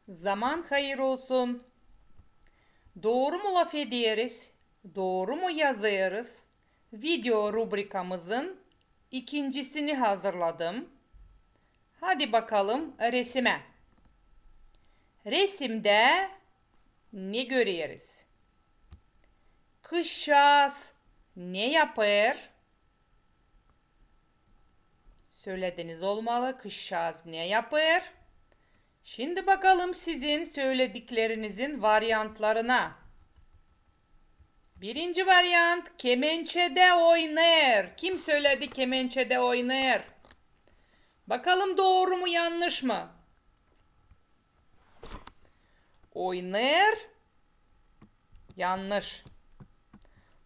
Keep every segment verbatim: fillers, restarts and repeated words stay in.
Zaman hayır olsun. Dooru mu lafederiz, dooru mu yazêrız? Video rubrikamızın ikincisini hazırladım. Hadi bakalım resimä. Resimdä ne göreriz? Kızçaaz ne yapêr? Sölediniz olmalı, kızçaaz ne yapêr? Şindi bakalım sizin söledikerinizin variantlarına. Birinci variant, kemençedä oynêêr. Kim söledi, kemençedä oynêêr? Bakalım, dooru mu, yannış mı? Oynêêr. Yannış.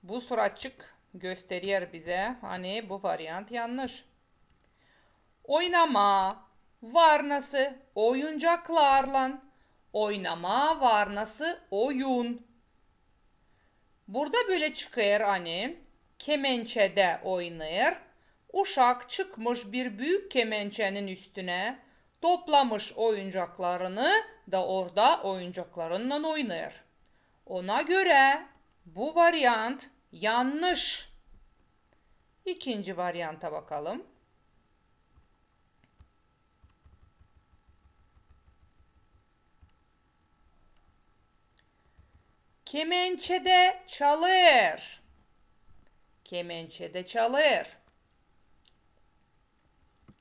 Bu suratçık gösterer bizä, ani bu variant yannış. Oynamaa, varnası, oyuncaklarlan. Oynamaa, varnası, oyun. Burada bölä çıkêr, ani kemençedä oynêêr, uşak çıkmış bir büük kemençenin üstünä, toplamış oyuncaklarını da orada oyuncaklarınnan oynêêr. Ona görä bu variant yannış. İkinci varianta bakalım. Kemençedä çalêr. Kemençedä çalêr.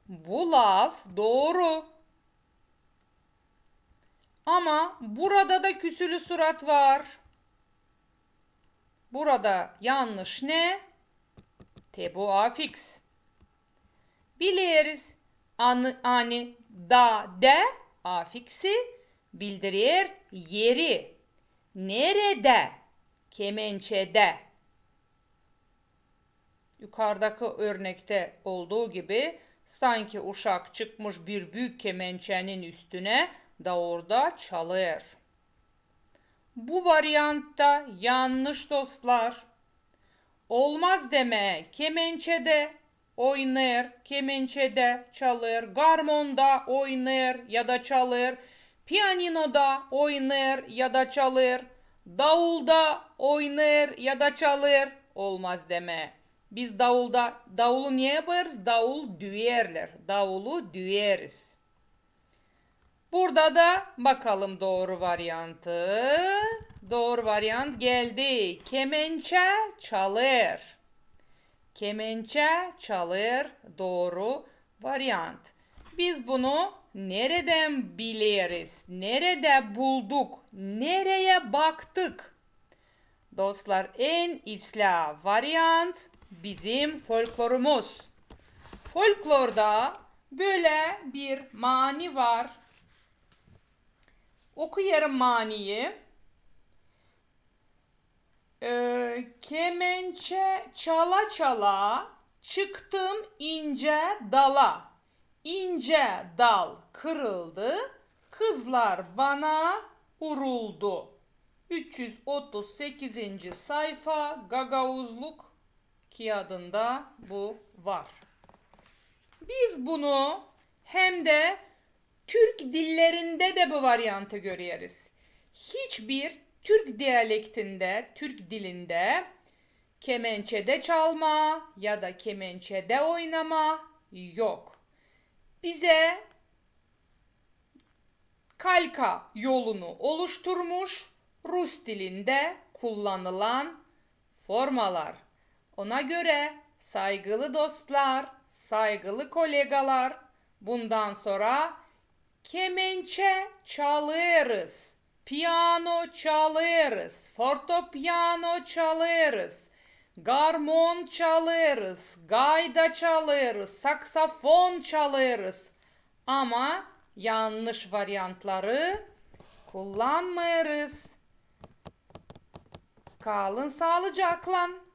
Bu laf dooru. Ama burada da küsülü surat var. Burada yannış ne? Te bu afiks. Bileriz, ani, ani da, dä afiksi bildirer eri. Neredä? Kemençedä. Yukardakı örnektä olduu gibi, sanki uşak çıkmış bir büük kemençenin üstünä da orada çalêr. Bu variant ta yannış, dostlar. Olmaz demää kemençedä oynêêr, kemençedä çalêr, garmonda oynêêr ya da çalêr, pianinoda oynêêr ya da çalêr, daulda oynêêr ya da çalêr. Olmaz demää. Biz daulda, daulu ne yapêrız? Daul düerlär. Daulu düeriz. Burada da bakalım dooru variantı. Dooru variant geldi. Kemençä çalêr. Kemençä çalêr, dooru variant. Biz bunu neredän bileriz? Neredä bulduk? Nereyä baktık? Dostlar, en islää variant bizim folklorumuz. Folklorda bölä bir mani var. Okuyêrım maniyi. Ee, kemençä çala-çala çıktım incä dala. İncä dal kırıldı, kızlar bana uruldu. Üç üz otuz sekizinci sayfa, gagauzluk kiyadında bu var. Biz bunu hem dä türk dillerindä dä bu variantı göreriz. Hiçbir türk dialektindä, türk dilindä kemençedä çalmaa ya da kemençedä oynamaa yok. Bizä kalka yolunu oluşturmuş rus dilindä kullanılan formalar. Ona görä, saygılı dostlar, saygılı kolegalar, bundan sora kemençä çalêrız, piano çalêrız, fortopiano çalêrız, garmon çalêrız, gayda çalêrız, saksafon çalêrız. Ama yannış variantları kullanmêêrız. Kalın saalıcaklan.